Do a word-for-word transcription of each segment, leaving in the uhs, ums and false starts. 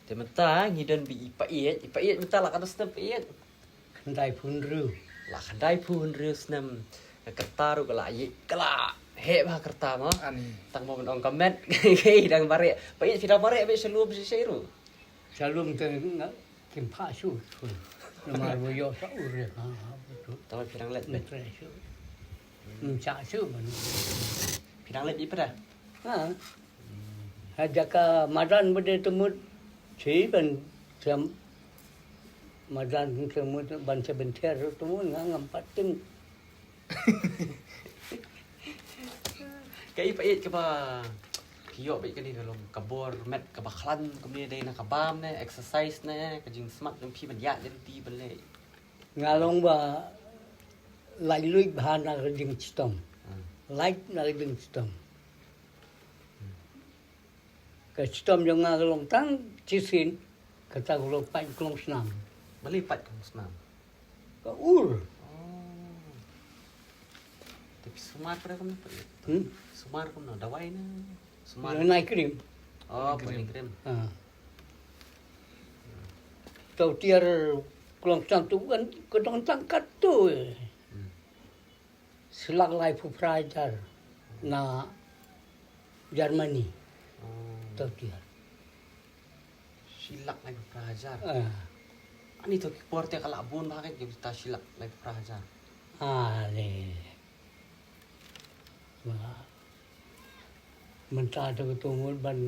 Te mynta ngi don bad i Paieit, i Paieit mynta la katno snem Paieit? Khyndai phew hynriew. La khyndai phew hynriew snem. Ka rta ruh ka la ïeit, ka la heh bha ka rta mo. Ani. Tang mo ban ong ka met. Ka i dang mareh. Paieit phi dang mareh bad sha lum sha shai ruh. Sha lum te nga kim phah shuh shuh. Namar ba ïoh sa ur ïa nga, ha, betul. Tang phi dang leit bad. Mynta shuh. Mynta shuh ban. Phi dang leit i Paieit? Ha. Ha jaka madan ba dei te mut. Shi ban sem madan te mut ban sem byntiar te mut nga ngam pat tip. Ka i Paieit kaba phi ïoh bad kane ka long ka bor met kaba khlaiñ kumne dei na ka bam ne exercise ne ka jingsmat jong phi ban ïaid lynti ban leh. Nga long ba lait luid bha na ka jingshitom. Hmm. Lait na ka jingshitom. Ka shitom jong nga ka long tang shisien, kata ka long pait klong snam. Balei pait klong snam? Ka ur. Oh. Te phi sumar pyrshah kumno? Hmm? Sumar kumno? Dawai na? Sumar. Nai cream. Oh, body cream. Ha. To tiar klong snam tu kan ka dang tang kat tu. Hmm. Shi lak laiphew phra hajar na Germany. Oh. To tiar. Shi lak laiphew phra hajar. Ah. Ani to ki por te ka la bun bha ka kita shi lak laiphew phra hajar. Ah, le. Ba. Mynta to ka tu mut ban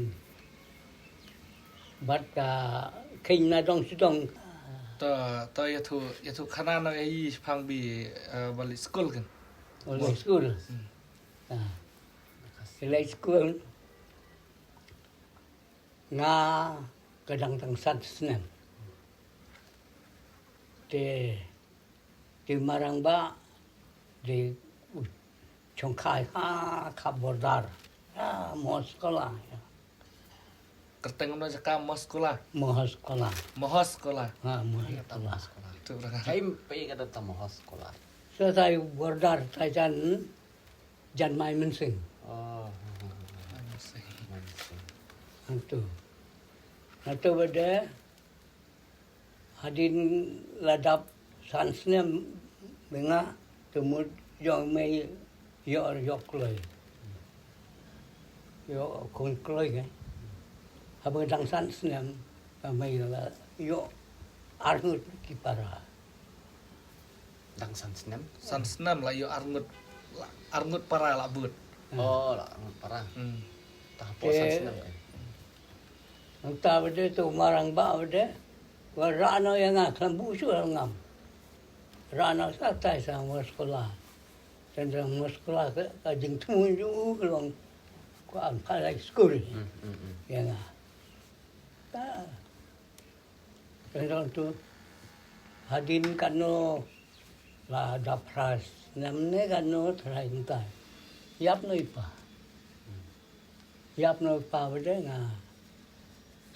bat ka kheiñ na dong sdong. Ta ta ïathuh ïathuh khana na ei phang bi, eh, ba leit skul kan. Ba leit skul. Hmm. Ah. Leit skul. Nga ka dang tang san snem. Te Te marang ba de u chongkai ha ka bordar. Ha, Mohoskola. Kyrteng na jaka Mohoskola. Mohoskola. Mohoskola. Ha, Mohoskola. Tu berang. Kai pe ka data Mohoskola. Sa tai bordar tai jan, jan Mymensingh. Oh. Mymensingh. Antu. Antu bade Hadien la dap san snem ba nga te mut jong mei ïoh ïoh kloi. Ïoh khun kloi ke. Haba dang san snem ba mei la ïoh arngut ki para. Dang san snem? San snem la ïoh arngut, la arngut para la bud. Oh, la arngut para. Hmm. Tah hapoh san snem kan. Nangta bade tu marang ba bade. Wa rano ïa nga khlem bu shu ngam. Rano sa tai sa Mohoskola. Tang Mohoskola ka, ka jingthmu ju u ka long. Ko am ka lai skul. Hmm, hmm, hmm. Ïa nga. Ta. Tang tu. Hadien kano la dap phra snem ne kano trai ntai. Ïap no i pa. Ïap no i pa bade nga.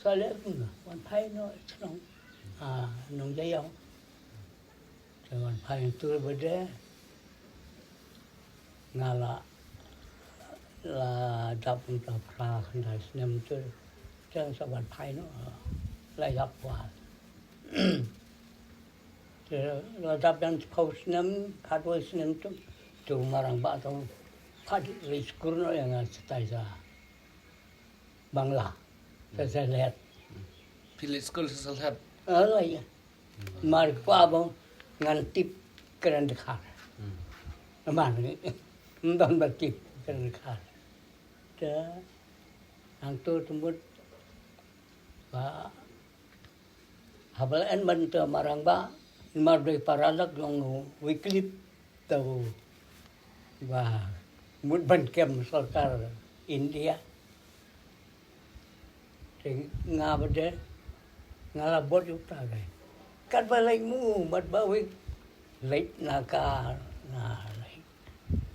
Sa leh kumno, wan phai noh shnong. Ah, nong Jaiaw. Te wan phai tur bade. Nga la, la dap nta phra khyndai snem tur. Te sa wan phai noh, la ïap wa. Te la dap dang phew snem, khatwei snem tu. Tu marang ba tu. Phat leit skul noh ïa nga shatai sa Bangla. Sa sa leit. Phi leit skul sa sa leit. Ala ïa. Mar kwah ba ngan tip kren dkhar. Mar. Ndon ba tip kren dkhar. Te. Nangtu te mut. Ba Haba la en ban te marang ba, mar dei para lak long Wycliffe to ba mut ban kem sorkar India. Te nga bade, nga la bot ïa uta dei. Kat ba leit mu, bad ba wik, leit na ka, nga leit.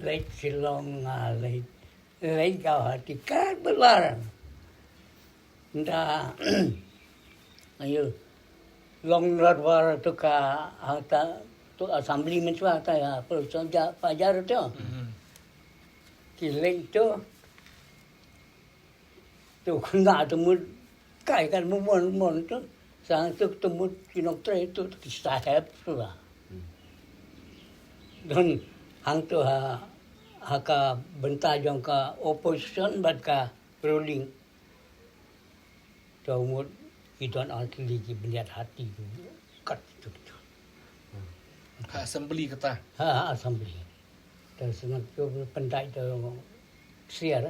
Leit Shillong, nga leit. Leit Guwahati kat ba lar. Nda, ayo, long lar war tu ka, ata, tu assembly men tu ata ya, pul sonja pajar tu. Mhm. Ki leit tu, tu khunda tu mut, Kai kan mo mon mon tu. Sang tu tu mut ki nongtrei tu ki sahep tu lah. Don hangtu ha, ha ka bynta jong ka opposition bad ka ruling. Tu mut ki don ar tylli ki bniat hati tu. Kat tu tu. Ha assembly kata. Ha, ha assembly. Tu sngap tu pyndait tu siar.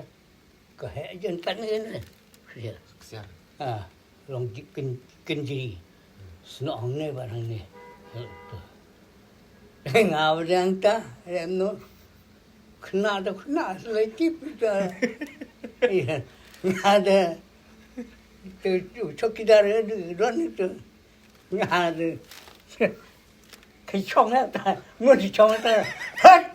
Ka heh jan kat ni ni. Siar. Siar. Ha, long ji kin kin ji. Snoh hang ni bad hang ni. Nga ba dang ta, em no. Kena tu kena selai tip tu. Nga ada tu tu chokidar tu don tu. Nga ada. Kachong ta, mun chong ta. Hat.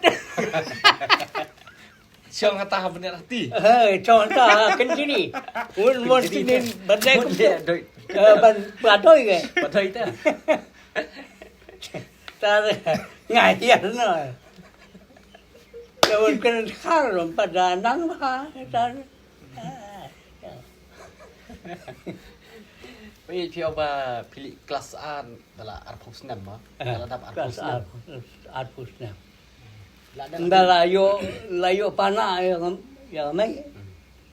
Siang kata ha bniat hati. Hei, chong ta kendiri. Mun mun sinin badai Mut dia doi. Ban padoi ke. Padoi ta. Ta ngai ya no. Lawan kena khar pada nang ba ta. Oi phi ba phi leh klas A da la arphew snem ma. Da la dap arphew Klas snem. Arphew snem. La da Nda la yo la yo pana ya ya mai.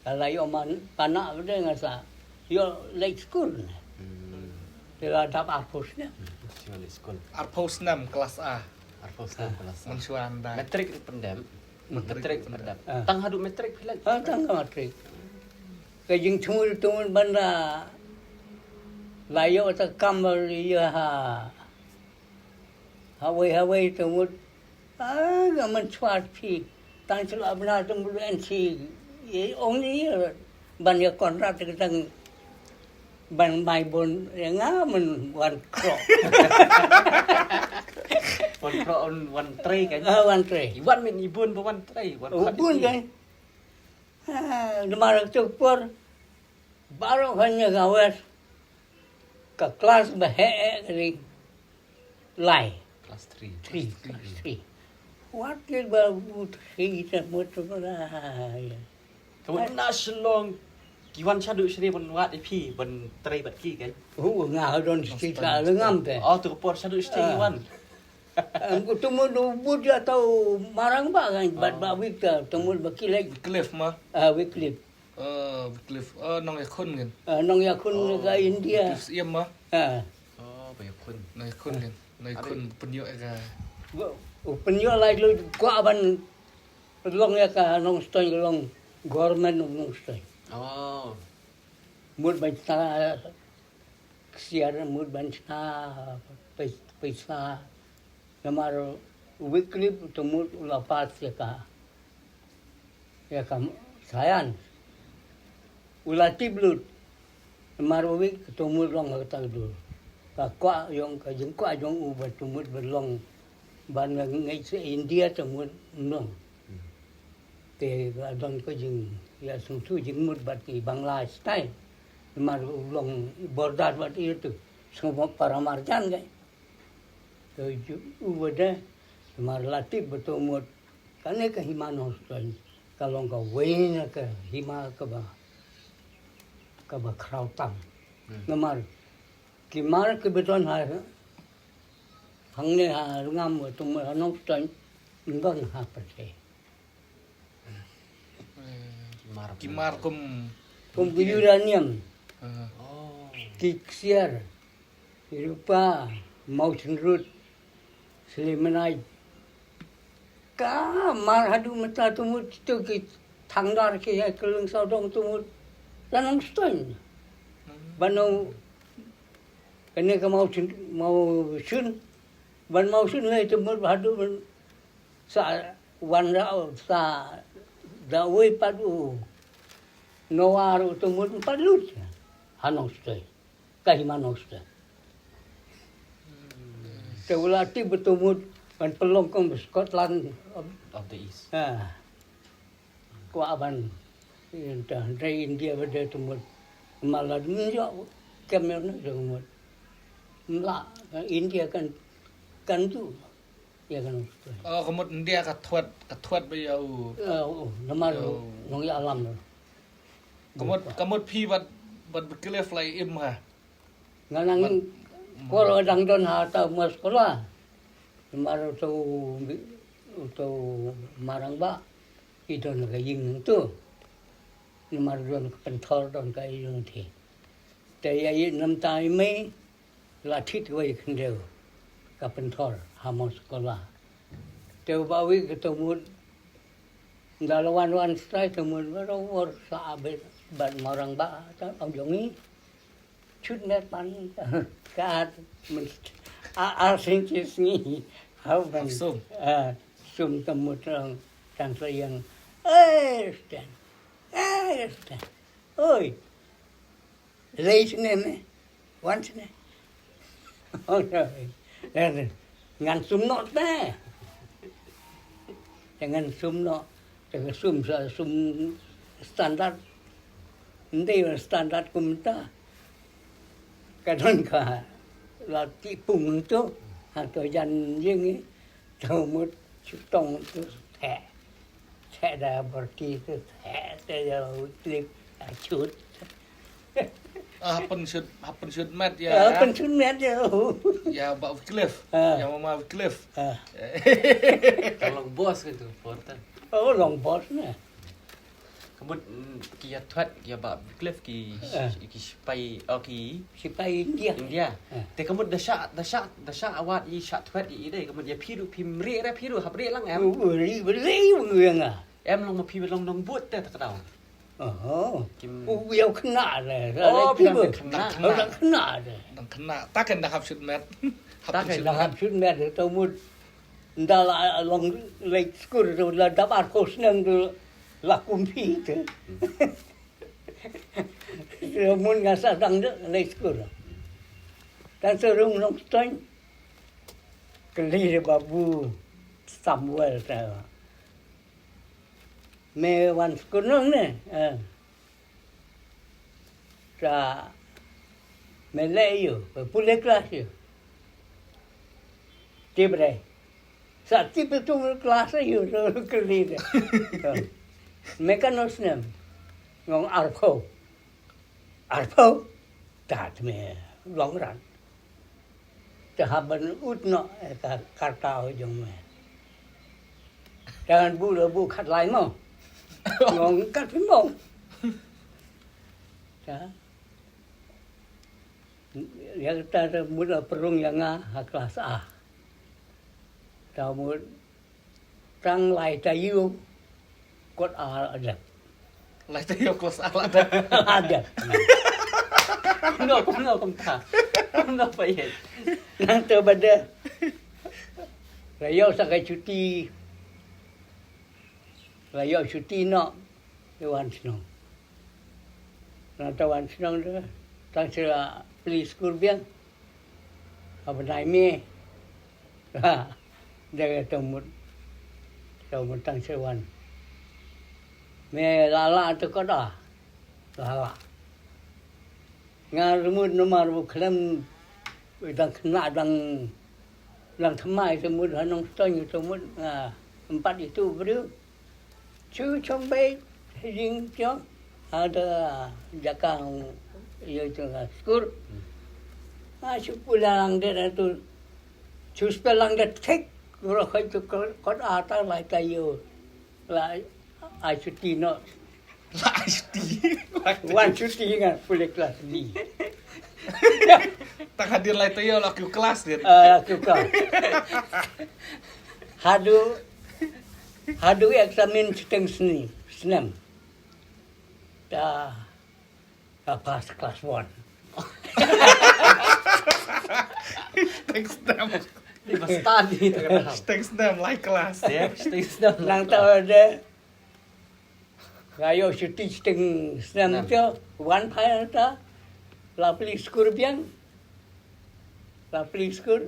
La yo man pana de nga sa yo late school. Hmm. Te la dap arphew snem. Sio leh school. Arphew snem klas A. Arphew snem klas A. Mun shuwa nda. Matric pyndep. Matric pyndep. Ah. Tang haduh matric phi leh. Ha tang ka matric. Ka jingthmu tu ban da la yo ta kam ba ya ha. Hawei hawei tu mut. Ah, ga man chwat phi. Tang chwa bna tu mut en si. Ye ong ni ban ya Conrad ka tang ban mai bun ya nga man wan kro. Wan pro on wan trei kan. Ah, wan trei. Iwan min ibun ba wan trei. Wan Oh, bun kan. Ah, namar tu por. Baroh kan ya gawes. Ka klas ba he e kali. Lai. Class three. Three, class three. Wat ke ba but hi ta mut ba. Kamu na Shillong. Kiwan shadu shri ban wat ipi ban trei bat ki kan. Hu nga don sti ka lengam te. Oh tu por shadu shri Ah. Wan. Ang ko tumud ubud ya tau marang ba kan bat ba wik ta tumud ba kilek. Wycliffe ma. Ah, Wycliffe. Eh, Wycliffe. Eh, nong ya khun kan. Ah, nong ya khun ka India. Wycliffe siam ma. Ah. Oh, ba ya khun. Nong ya khun kan. Nong ya khun penyo ka. Open yo lai lu kwa ban long ya ka nong stoin long government nong stoin. Oh. Mut ban ta siar mut ban ta pisa. Namar Wycliffe tu mut ula pas ya ka. Ya ka science. Ula tip lut. Namar Wycliffe tu mut long ka ta dur. Ka kwa yong ka jing kwa jong u ba tu mut ba long ban ngai se India tu mut nong. Te adon ko jing ya sung tu jing mut bat ki Bangla style. Mar long border bat itu semua para marjan kai. To ju u wada mar latip betul mut kane ka hima no style. Ka long ka wena ka hima ka ba ka ba kraw tam. Namar ki mar ki beton ha hangne ha rungam betul mut ha no style. Ngon ha pate. Mar. Ki mar kum Kum ki uranium, eh, Oh. ki ksiar, ki rupa, mountain root, silimanite. Ka mar hadu mata tu mut tu ki thangdar ki ya kelung saudong tu mut. Tanam stone. Bano kane ka mountain mountain. Ban mountain le tu mut hadu sa wan ra sa da wei pat u Noah ru tu mut pat lut. Hanong stoi. Ka hima nong stoi. Te ula ti betu mut ban pelong kong Scotland. Of the East. Ha. Kwa ban inta dai India bade tu mut. Mala nyo kemel na tu mut. Mla India kan kan tu. Ya kan. Oh, ka mut India ka thuat, ka thuat ba ya u. Ya, oh, namar nong ya alam. Ka mut, ka mut phi bat Bad Wycliffe la im ha. Nga nang kor dang don ha ta ma skola. Mar to to marangba i don ka ing tu. Mar don ka pynthor don ka ing thi. Te ya i nam ta i mei la thit wei khyndew ka pynthor ha ma skola. Te ba wi ka to mut da la wan wan stai to mut ba ro wor sa abet bad marangba ta ong jong i. Chut met pan ka at men a a sin chi sngi. Hau ban sum. A sum tam mut rang tang sa yang. Eh, Stan. Eh, Stan. Oi. Lei sne ne. Wan sne. Oi. Ngan sum no te. Te ngan sum no. Te ka sum sa sum standard. Ndei standard kumta. Ka don ka la ti pung tu. Ha to jan jing i. To mut chutong tu the. The da borti tu the. Te ya Wycliffe a chut. Ah, happen shoot, happen shoot met ya. Ya, happen shoot met ya. Ya, ba Wycliffe. Ah. Ya, mama Wycliffe. Ah. Ka long boss kan tu, important. Oh, long boss na. Ka mut, mm, ki ïa thwet, ïa ba Wycliffe ki, ah, ki sipai, oh, ki sipai India. India. Ah. Te ka mut da shah, da shah, da shah awat i shah thwet i dei, ka mut ïa phi ruh, phim rieh re phi ruh, hap rieh lang em. Oh, rieh, rieh, rieh nga. Em long ma phi long nongbud te ta ka daw. Oh. Kim u ïa khynnah de. Oh, phi dang khynnah. Dang khynnah de. Dang khynnah. Ta kan da hap shoot met. Ta kan da hap shoot met de, to mut. Nda la long leit skur de, la dap ar ko snem de, la kum phi de. Te mut nga sa dang de leit skur. Tang sa rung Nongstoiñ. Kylli de babu Samuel te. Me wan skur nong ne? Eh. Sa me leh ïu, pule klas ïu. Tip re. Sa tip tu klas ïu, tu kylli de. Me katno snem? Ngong arphew. Arphew. Tat me long ran. Te hap ban ut noh, eh, ka karta jong me. Te ngan buh la buh khatlai mo. Ngong kat phi mo. Ta. Ïa kata te mut la pynrung ïa nga ha klas A. Ta mut Tang lai taïew kot ar adep. Lai taïew kot ar adep. Adep. Kumno, kumno, kumta. Kumno pa ïa. Nang to bade. La ïoh sa ka chuti. La ïoh chuti noh. Ïa wan shnong. Nang to wan shnong de. Tang sha pli skur biang. Ka bnai May. Ha. Dei ka tong mut. Tong mut tang sewan. Me la la te kot ah. La la. Nga remut nomar bu khlem dang khynnah dang dang thymmai te mut ha Nongstoiñ te mut nga empat itu briew. Chu chong bei jing chong ada jaka ïa chong skur. A chu pula lang de tu. Chu spel lang de thik. Ro khoi tu kot ata lai ta ïo. La a chuti no. La a chuti. Wan chuti nga pule klas D. Tak hadir lai ta ïo la kyu klas dia. Ah, la kyu klas. Hadu hadu eksamin seteng seni snem. Ta ka pas klas one. Seteng snem. Di bastad di. Seteng snem lai klas. Ya, seteng snem. Nang ta de. Nga ïoh chuti seteng snem te, wan phai ta, la pli skur biang, la pli skur,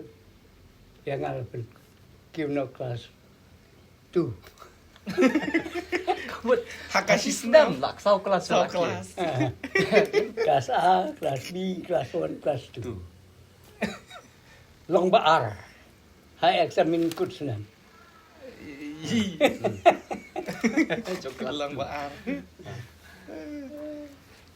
biang nga la pyn kiew noh klas two. Ka mut ha ka shi snem la saw klas, saw klas. Klas A, klas B, klas one, klas two. Long ba ar. Ha eksamin kut snem. Jok lang ba ar.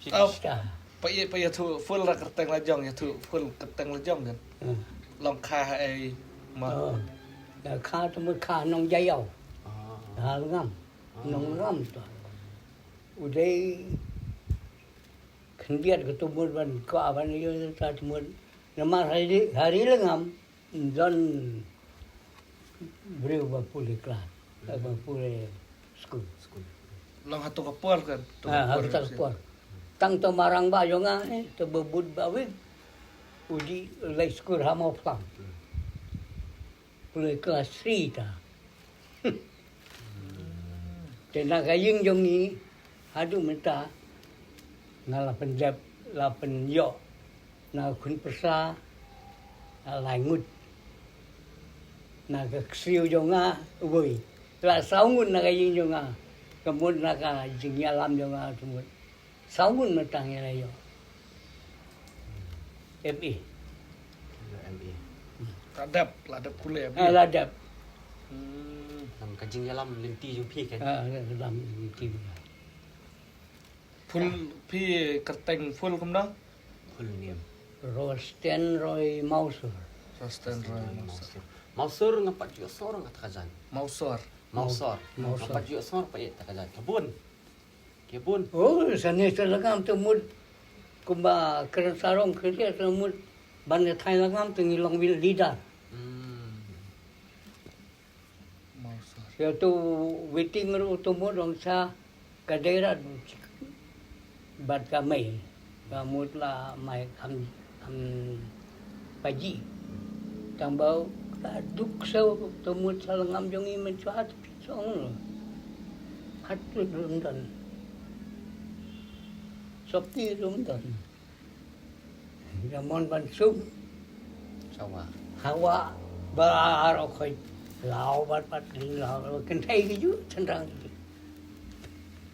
Shisha. Pa ïa, pa ïathuh full ra kyrteng la jong, ïathuh full kyrteng la jong kan. Hmm. Long kha ha ei ma. Oh. Da kha tu mut kha nong Jaiaw. Ah. Ha Lngam. Ah. Nong Lngam tu. U dei khyndiat ka tu mut ban ka ban ïa ta tu mut. Namar hari, hari Lngam. Don briew ba pule klas, ba pule skul. Skul. Long hato ka por kan? To ka Ah, por, hato ka por. Tang to marang ba jong nga, eh, to bebut ba wing. Uji lai skul ha Mawphlang. Hmm. Pule klas three ta. Te na ka ïing jong ngi, haduh mynta, nga la pyndep, la pynïoh, na ka khun pyrsa, la lai ngut. Na ka ksiew jong nga, woi. La saw ngut na ka ïing jong nga, ka mut na ka jingïalam jong nga, ka mut. Saw ngut mynta ngi la ïoh. M A. M A. La dep, la dep pule M A. Ah, la dep. Hmm. Lam ka jingïalam lynti jong phi kan? Ah, lam lynti. Full phi kyrteng full kumno? Full name. Rosten Roy Mawsur. Rosten Roy Mawsur. Mawsur. Mawsur nga pat ju ïohsngew ruh nga ta ka jaiñ. Mawsor. Mawsor. Mawsor. Nga pat ju ïohsngew ruh pat ïa ta ka jaiñ. Ka bun. Ki bun. Oh, sa ne sa Lngam te mut. Kumba kren sarong kren te mut. Ban ne thai Lngam te ngi long win leader. Hmm. Mawsor. Ïa tu waiting room tu mut long sa ka dei rat bad ka mei. Ka mut la mai kham, kham paji. Tang ba ka duk sa tu mut sa Lngam jong ngi mynshuwa te phi song lo. Hat tu rum don. Sopti rum don. Ïa mon ban sum. Sawa. Hawa. Ba aro khoi. Lau bat bat ling lau. Kynthei ki ju tendang ki.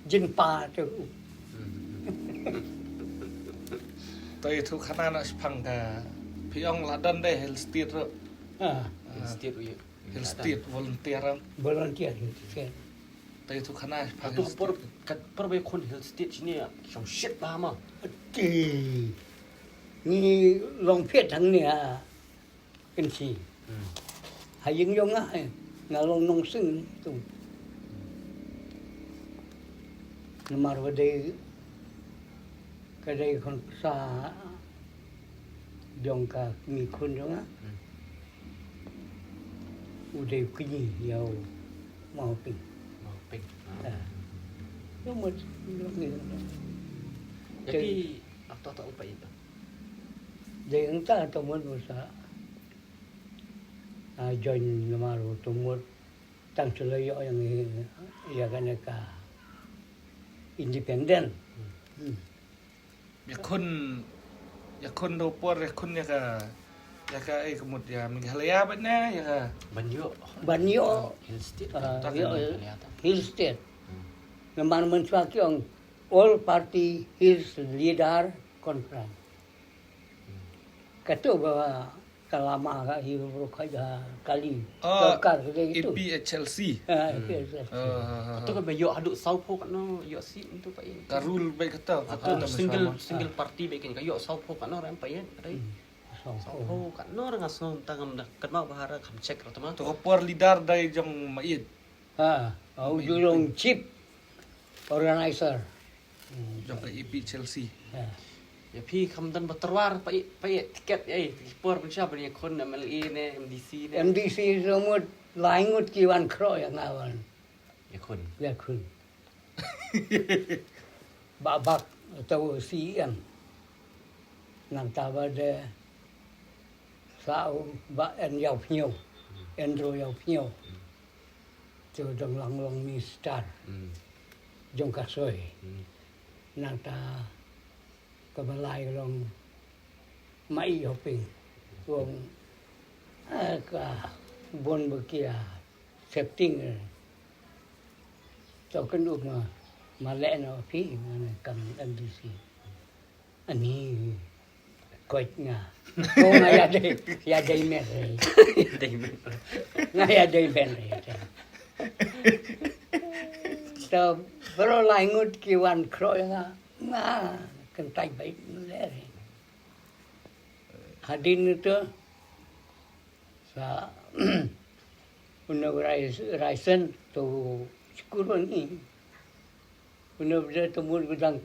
Jin pa tu. Hmm. To ïathuh khana na shipang ka. Phi ong la don de Hill Street ruh. Ah. Hill Street ruh ïa. Hill Street volunteer ong. Volunteer Hill Street. To ïathuh khana shipang. Atu Hill por Street. Ka por ba khun Hill Street shini shong shit ba ma. Ti. Ngi long phet hang ni ha. Kan si. Hmm. Ha ïing jong nga, eh, nga long nongseng tu. Namar ba dei, ka dei khun sa jong ka kmie khun jong nga. Hmm. U dei u kñi ïa u Mawping. Mawping. Ah. Ïa mut, ïa mut. Ïa phi, ap to to u pa ita. Dei hangta to mut u sa. Ah, join namar u to mut. Tang shu la ïoh ïa ngi, ïa kane ka independent. Hmm. Ïakhun, ïakhun da u por, ïakhun ïa ka, ïa ka, eh, ka mut ïa Meghalaya bad ne ïa ka. Ban ïoh. Ban ïoh. Hill State. Ah, ta ka ïoh, Meghalaya ta. Hill State. Hmm. Namar mynshuwa ki ong All Party Hills Leader Conference. Hmm. Katu ba ka lama ka hi bro ka ja kali. Ah, sorkar ka gitu. A P H L C. Ah, hmm. A P H L C. Ah, ah, ah. Katu ka ba ïoh haduh sawphew katno ïoh si mynta pa ïa. Ka rule ba kata, kata single, single party ba kan ka ïoh sawphew katno rem pa ïa. Hmm. Sawphew. Sawphew katno rem nga sngew tang ngam da kynmaw ba ha ra kham check ra tama. To ka por leader dei jong Maieit. Ha, u ju long chief organizer. Hmm. Jong ka A P H L C. Ha. Ïa phi kham don ba tyrwa pa ïa, pa ïa tiket ïa, ïa por ban sha ban ïakhun M L A ne M D C ne. M D C sumut lai ngut ki wan khroh ïa nga wan. Ïakhun. Ïakhun. Ba bak to C E M. Nangta ba de sa u ba en ïa u pynïew. Andrew ïa u pynïew. Te u dang long long minister. Hmm. Jong ka soi. Hmm. Nangta kaba lai long Maieit Hoping. Wong, eh, ka bun ba ki, ah, setting, eh. To kan u ma, ma leh na phi, ma ne kam M D C. Ani koit nga. Ko nga ïa dei, ïa dei mer re. Dei mer. Nga ïa dei mer re. To bro lai ngut ki wan khroh nga. Nga Kan tai bai le. Hadin itu sa una rai raisen tu skur ni. Una bde tu mut gudang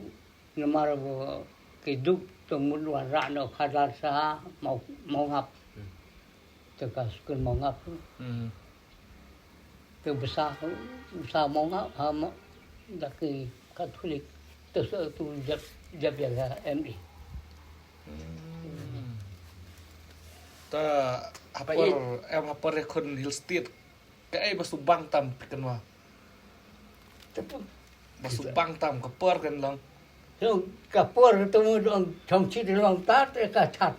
namar bo kiduk tu mut wan ra no khadar sa mau mau ngap. Tu ka skur mau ngap. Hmm. Tu bsa bsa mau ngap ha ma da ki Katholik. Tu sa tu jap jap ya M E. Hmm. Ta hapor em hapor ya khun Hill State. Ka ai ba subang tam pikan wa. Ba subang tam ka por kan long. Long ka por tu mu dong chong chi long tat ka chat.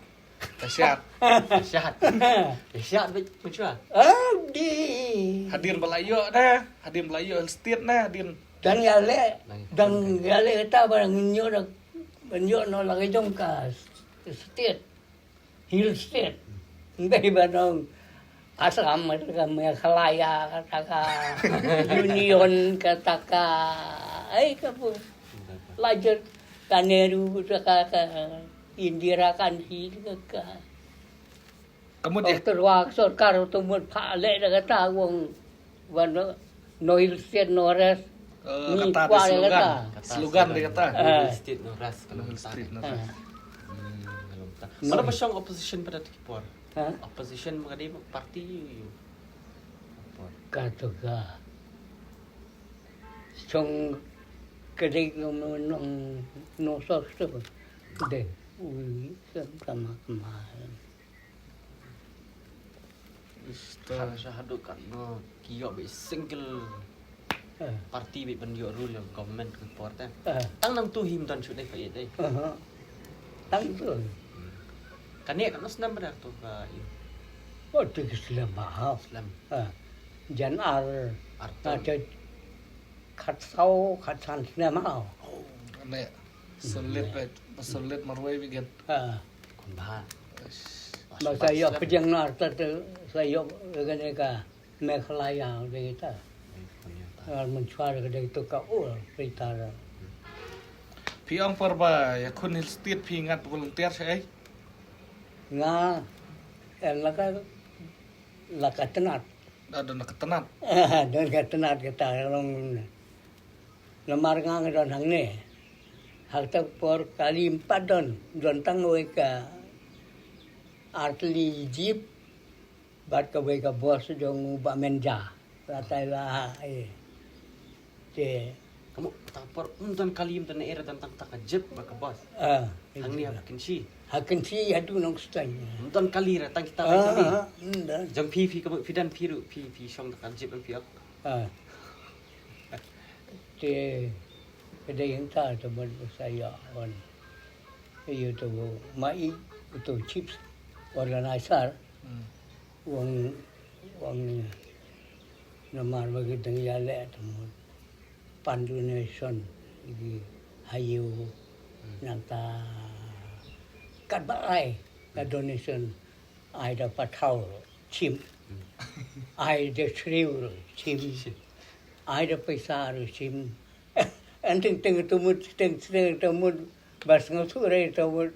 Ka shat. Ka shat. Ka shat bit muchwa. Ah di. Hadin balayo na, hadin balayo Hill State na, hadin. Dan yale, dan yale ta ba nyo da nyo no lagi jong ka state. Hill State. Ngai ba nong Assam, ka Meghalaya, kata ka Union, kata ka ai ka pu. Lajar ka Nehru, kata ka, ka Indira Gandhi, kata ka. Kamu deh. Doktor wa sorkar tu mut pha le da kata wong Wan no hill state no rest. Ni kata kwa de slogan. Slogan de kata. Hill state no rest. Hill state no rest. Mana ba shong opposition pada tu ki por. Opposition ma ka dei party ïu ïu. Ka tu ka. Shong ka dei no no no sos tu. De. Ui, sama sama. Har sa haduh katno ki ïoh beit single party beit ban ïoh rule ïa government ka por te. Tang nangtu hi ym don shuh dei peit dei. Tang tu. Kane katno snem ba da tu ka ïoh. Oh, tu ki slem ba ha. Slem. Jan ar. Ar ton. Khatsaw khatsan snem ha. Oh, ne. Solid, solid marwei bigan. Kumba. Ba sa ïoh pdiang na arta te sa ïoh kane ka Meghalaya de kita. Ar mynchwa de kita ka ur pita. Phi ong por ba ïa khun Hill State phi ngat volunteer sha ei? Nga en la ka la ka tnat. Da don ka tnat. Don ka tnat kata long. Namar nga nga don hangne. Hakta por kali empat don, don tang wei ka artylli jeep bad ka wei ka bos jong u Bah Menja. Ratai la ha eh. Te kamu ta por ym don kali ym don era don tang ta ka jeep bad ka bos. Hangne ha Kynshi. Ha Kynshi haduh Nongstoiñ. Ym don kali ra tang kita bai kali. Jong phi phi ka phi don phi ruh phi phi shong ta ka jeep phi ok. Te ka dei hangta te ban sa ïa wan. Ïa uto ma i uto chief organizer. Wang wang namar ba ki dang ïaleh te mut pan donation ki ha ïew nangta katba ai ka donation. Ai da pathaw ruh chim. Ai da shriew ruh chim. Ai da paisa ruh chim. An teng teng tu mut teng teng tu mut bas ngau su re tu mut.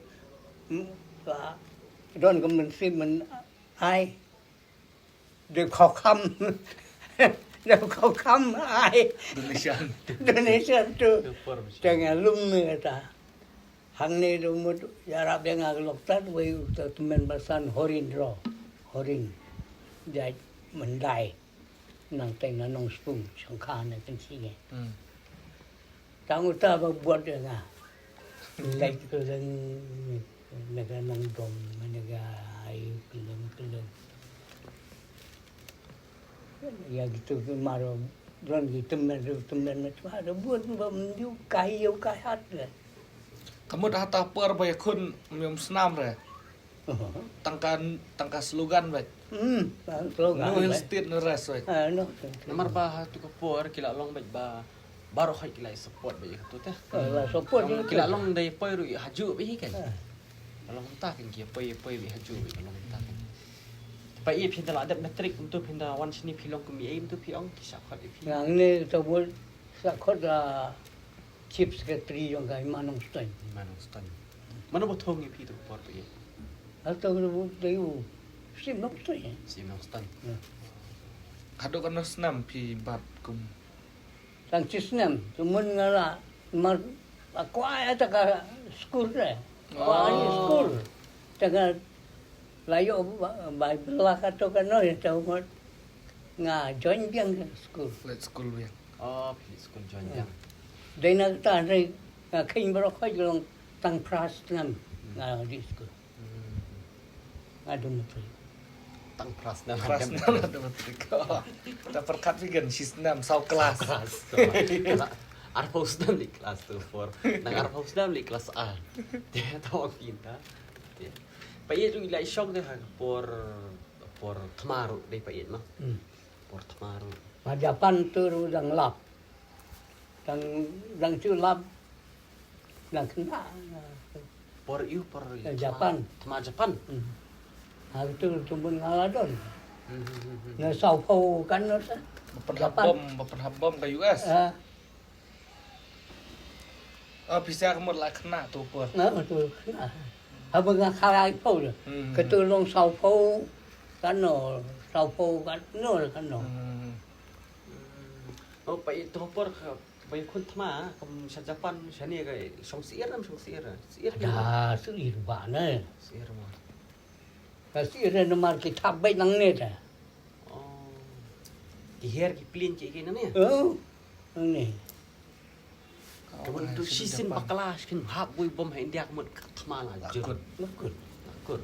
Don ka mynsiem man ai. Da kham kham. Da kham kham ai. Donation. Donation tu. Teng lum ni kata. Hangne ruh mut ïarap ïa nga ka lok tat wei uta tymmen basan Horin ro. Horin. Jait Myndai. Nang teng na Nongspung shongkha na Kynshi nge. Tang uta ba buat ïa nga. Leit kylleng na ka Nongdom na ka ai kylleng kylleng. Ïa kitu ki mar don ki tymmen ruh tymmen na chwa da bun ba mynju kai ïew kai hat le. Ka mut hata por ba ïakhun ym snam re. Tang ka tang ka slogan bad. Hmm, slogan. No hill state no rest bad. Namar ba ha tu ka por ki la long bad ba baroh hoi ki la support bad ïa katu te. Ki la long dei poi ruh ïa haju bad hi kan. Ka long ta kan ki poi poi bad haju bad ka long ta kan. Ba ïa phi da la dep matric kumtu phi da wan shini phi long kum ïa kumtu phi ong ki sa khot ïa phi. Nang ne ta bul sa khot da Chief Secretary jong ka Hima Nongstoiñ. Hima Nongstoiñ. Mano ba thong ïa phi tu por phi? Ato ka bu tu Sim Nongstoiñ. Sim Nongstoiñ. Haduh katno snem phi bat kum? Tang shi snem, tu mun nga la mar, a kwah ïa ta ka skul re. Kwah ïa skul. Ta ka la ïoh ba, ba la ka to ka no ïa ta umur nga join biang ka skul. Let skul biang. Oh, phi skul join biang. Dei na ta re nga kheiñ baroh khoit long tang phra snem nga dih skul. Nga dum tu. Tang phra snem. Phra snem la dum tu. Ta pyrkhat phi kan shi snem saw klas. Klas. Arphew snem leit klas tu por. Nang arphew snem leit klas ar. Te ta ong phi ta. Te. Phi ïeit ruh la i shong te ha por, por thma ruh dei phi ïeit ma. Por thma ruh. Ma Japan tu ruh dang lap. Dang, dang shu lap. Dang kena. Por ïu por ïu. Japan. Thma Japan. Ha tu tu mun nga la don. Na sawphew kan no ta. Ba pynhap bom, ba pynhap bom ka U S. Ah, pisa ka mut la kena tu por. Na tu kena. Haba nga khalai phew. Ka tu long sawphew kan no, sawphew kan no kan no. Oh, phi ïeit tu por ka ba ïa khun thma kam sha Japan shane ka shong syier nam shong syier. Syier. Da syier ba ne. Syier ma. Ka syier namar ki thap beit nangne ta. Oh. Ki her ki plane ki ki nangne. Oh. Nangne. Ka mut tu shisien bakla shisien hap bui bom ha India ka mut ka thma la jur. Akut. Akut. Akut.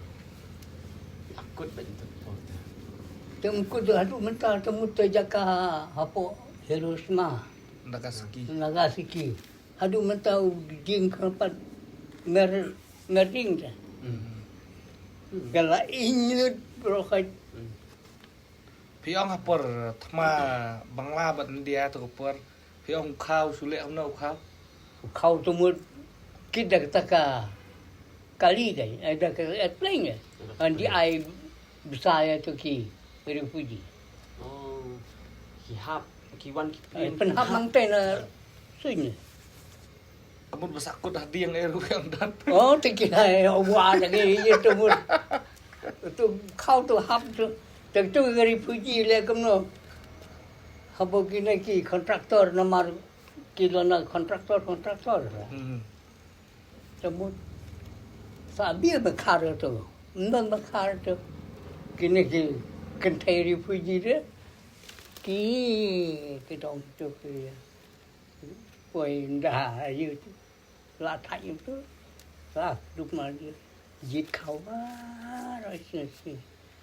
Akut beit tu. Te mut tu haduh mynta te mut tu jaka hapoh Hiroshima. Nagasaki. Nagasaki. Haduh mynta u ding kyrpad mer, merding te. Ka la ing lut baroh khoit. Phi ong ha por thma Bangla bad India tu ka por. Phi ong u khaw shu leh kumno u khaw? U khaw tu mut kit da kata ka kali kai, eh, da ka airplane kai. Ngan dei ai bsa ïa tu ki refugee. Oh, ki hap, ki wan ki plane. Pynhap nangta na suiñ. Ka mut ba sah kut ha dieng eh ruh ïa u dat. Oh, te ki hai, oh, wa lagi ïa tu mut. Tu khaw tu hap tu. Te tu ka refugee leh kumno. Haba kine ki contractor namar ki long na contractor, contractor. Te mut. Sa bia ba khar tu. Ndan ba khar tu. Kine ki kynthei refugee de. Ki, ki dong tu ki. Poi nda ïa tu. La thait ïa tu. La dup ma ïa. Jied khaw ba ra shi shi.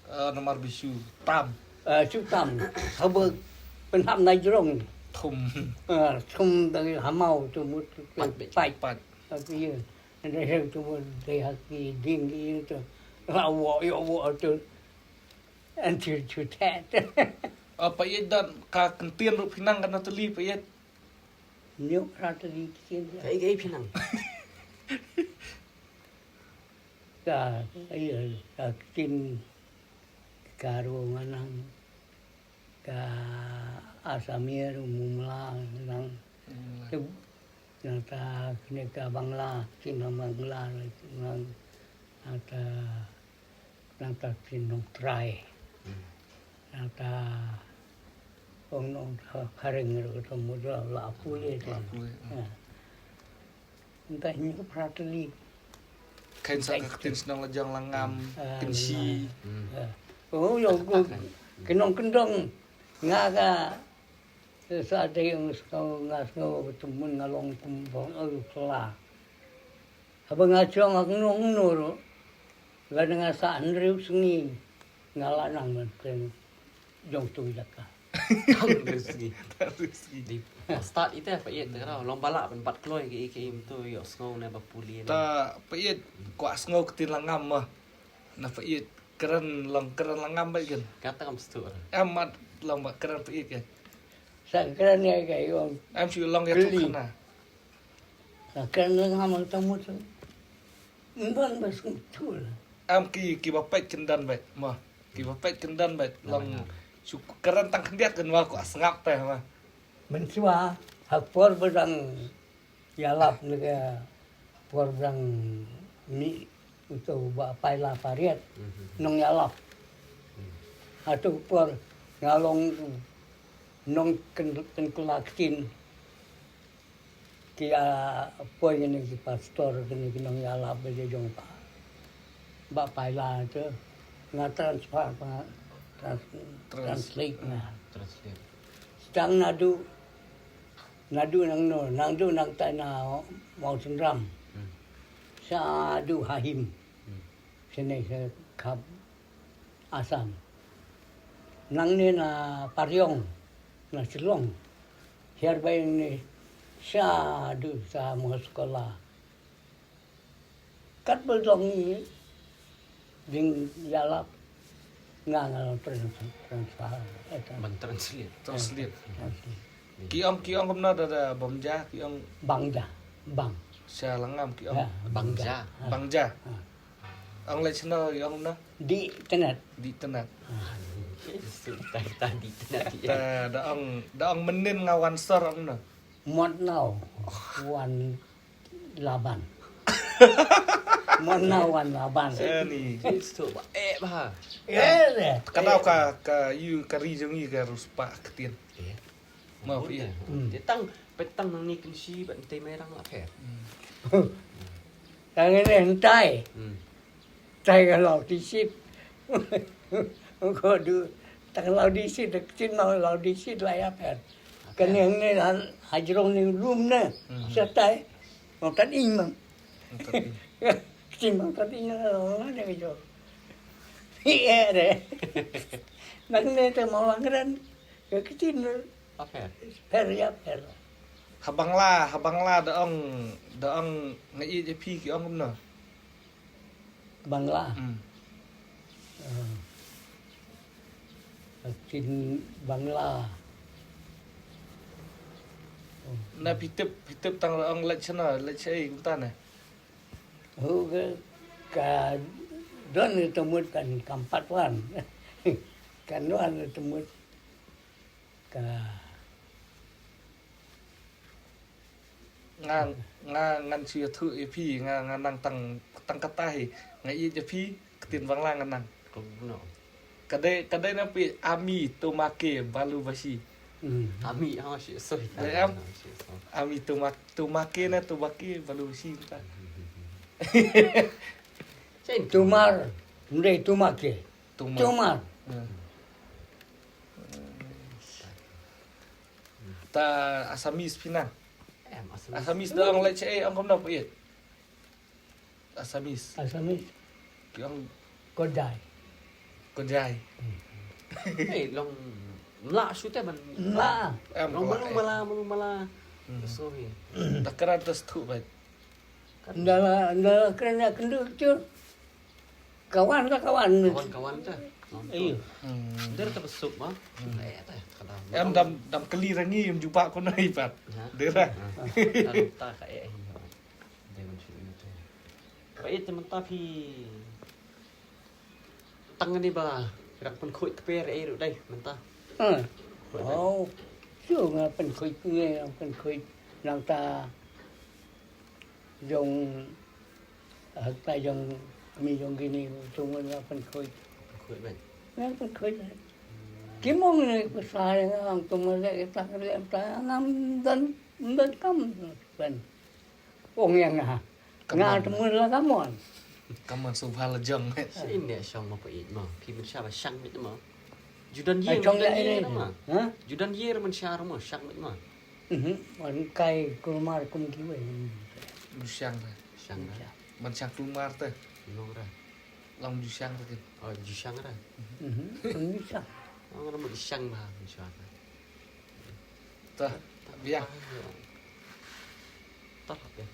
Ah, namar ba shu tam. Ah, shu tam. Haba pynhap na jrong. Thum. Ah, thum da ha maw tu mut tu. Pat beit. Pat. Pat. Haba ïa. Nda ïa tu mut dei ha ki ding ïa tu. La wo ïa wo tu. Until to that. Oh, phi ïeit don ka ktien ruh phi nang katno tylli phi ïeit? Hynñiew phra tylli ktien. Kaei kaei phi nang? Ka, ïa, ka ktien Garo nga nang, ka Assamese ruh Mumla nga nang. Mumla. Te nangta kane ka Bangla, ktien Bangla nang, nangta Nangta ktien Nongtrai. Nangta ong Nongtrai phareng ruh ka mut la pule te. La pule. Nangta hynñiew phra tylli. Khein sa ka ktien shnong la jong la ngam, ktien shi. Oh, ïa u ki nongkyndong. Nga ka sa dei ong sngew, nga sngew ba tu mun nga long kum bong ong pla. Haba nga shong ha kano kano ruh, lada nga sah hynriew sngi, nga la nang ban kren jong tu jaka. Hynriew sngi. Hynriew sngi. Dei start ite phi ïeit te ka daw long ba lah ban bat kloi kiei kiei mynta ïohsngew ne ba pule ne. Ta phi ïeit kwah sngew ktien la ngam ma. Na phi ïeit kren long kren la ngam bad kin. Kata kam stu. Em mat long ba kren phi ïeit kin. Sa kren ïa ka ïong. Em shu long ïa tu khana. Sa kren lang ha ma ta mut. Mbang ba sngewthuh. Em ki, ki ba peit kyndon beit ma. Ki ba peit kyndon beit long shu kren tang khyndiat kan ma ko sngap te ma. Mynshuwa ha por ba dang Ïalap na ka por dang mih uto ba paila pariat. Mhm. Nongïalap. Mhm. Hato por nga long nong ken-, ken kela ktien. Ki, ah, poi kine ki pastor, kine ki nongïalap ba jong pa. Ba paila te nga transfer pa, trans-, Trans-, translate nga. Translate. Tang naduh, naduh nangno, naduh nangta na Mawsynram. Hmm. Sa duh ha Him. Hmm. Sene sa khap Assam. Nangne na Pariong, na Shillong. Hiar ba ïeng ne sa duh sa Moskola. Kat ba long ni ding ïalap nga nga long trans-, transfer. Eh, trans-, Ban translate. Translate. Translate. Ki ong, ki ong kumno da, da Bamja, ki ong Bangja, Bang. Sha Lyngngam ki ong. Ya, Bangja. Bangja. Ah. Ong leh shano ki ong kumno? Di Tnat. Di Tnat. Ah. Su ta ta Di Tnat, ya. Da, da ong, da ong mynnin nga wan sor ong kumno? Mot now wan Laban. Mot now wan Laban. Eh, ni. Su ba, eh, ba. Eh, eh. Ka daw ka, ka ïu ka ri jong ngi ka riewspah ktien. Eh. Mo, phi. Hmm. Te tang, peit tang nangne Kynshi bad Ntai Mairang la pher. Hmm. Tang ne ntai. Hmm. Tai ka law tisit. Ko du, tang law tisit, ktien ma law tisit la ïa pher. Ka ne ne ha, ha jrong ne lum ne. Hmm. Sa tai. Mo tan ing ma. Mo tan ing. Ktien ma tan ing la la ne ka jrong. Hi eh de. Nangne te ma lang ren. Ka ktien Pher. Pher, ïa pher. Ha Bangla, ha Bangla da ong, da ong nga ïeit ïa phi ki ong kumno? Bangla. Hmm. Ah. Ktien Bangla. Oh. Na phi tip, phi tip tang da ong leit shano, leit shaei kumta ne? Hu ka, ka don ka mut kan kam pat wan. Kan wan ka mut. Ka nga, nga ngan shu ïathuh ïa phi, nga, nga nang tang, tang kata hi, nga ïeit ïa phi, ktien Bangla nga nang. Kumno? Ka dei, ka dei na phi ami tomake balubasi. Hmm. Ami, oh, shi, sorry. Dei em? Shi, sorry. Ami toma-, tomake na tomake balubasi ta. Shen. Tomar, ndei tomake. Tomar. Tomar. Hmm. Ta Assamese phi nang. Em, Assamese. Assamese da ong leit shaei ong kumno phi ïeit? Assamese. Assamese. Ki ong Kojai. Kojai. Hmm. Eh, long mla shu te ban. Mla. Em, long mla, malu eh. Mala, malu mala. Hmm. So hi. Da kra da sthu bai. Nda, nda kra na kynduh tu. Kawan ka kawan. Kawan-kawan te. Iyo. Hmm. Der te besuk ma. Hmm. Eh, te, kadang. Em dam, dam kali rangi em jubak kono ipat. Ha? Dera. Ha. Lalu ta ka eh. Dei ban shu itu. Ba ïeit te mynta phi tang ni ba rak pynkhuid kper eh ruh dei mynta. Hmm. Oh. Shu nga pynkhuid, nga pynkhuid nangta jong, ah, ta jong mi jong kini tu nga pynkhuid. Pynkhuid bad. Nga pynkhuid. Ki mong ni pisa nga ang tu nga leh ta leh ta ngam don, don kam ben. Ong ïa nga. Nga te mut la ka mon. Ka mon sngewbha la jong. Sha ine shong ma pa ïeit ma. Phi mynsha ba shang mit ma. Ju don ïing, ju don ïing ma. Ha? Ju don ïing mynsha ma shang mit ma. Mhm. Wan kai kulmar kum kiwei. Ju shang ra. Shang ra. Ban shang kulmar te. Long ra. Long ju shang te kin. Oh, ju shang ra. Mhm. Ju shang. Long ra mo ju shang ba mynsha. Ta biang. Ta biang.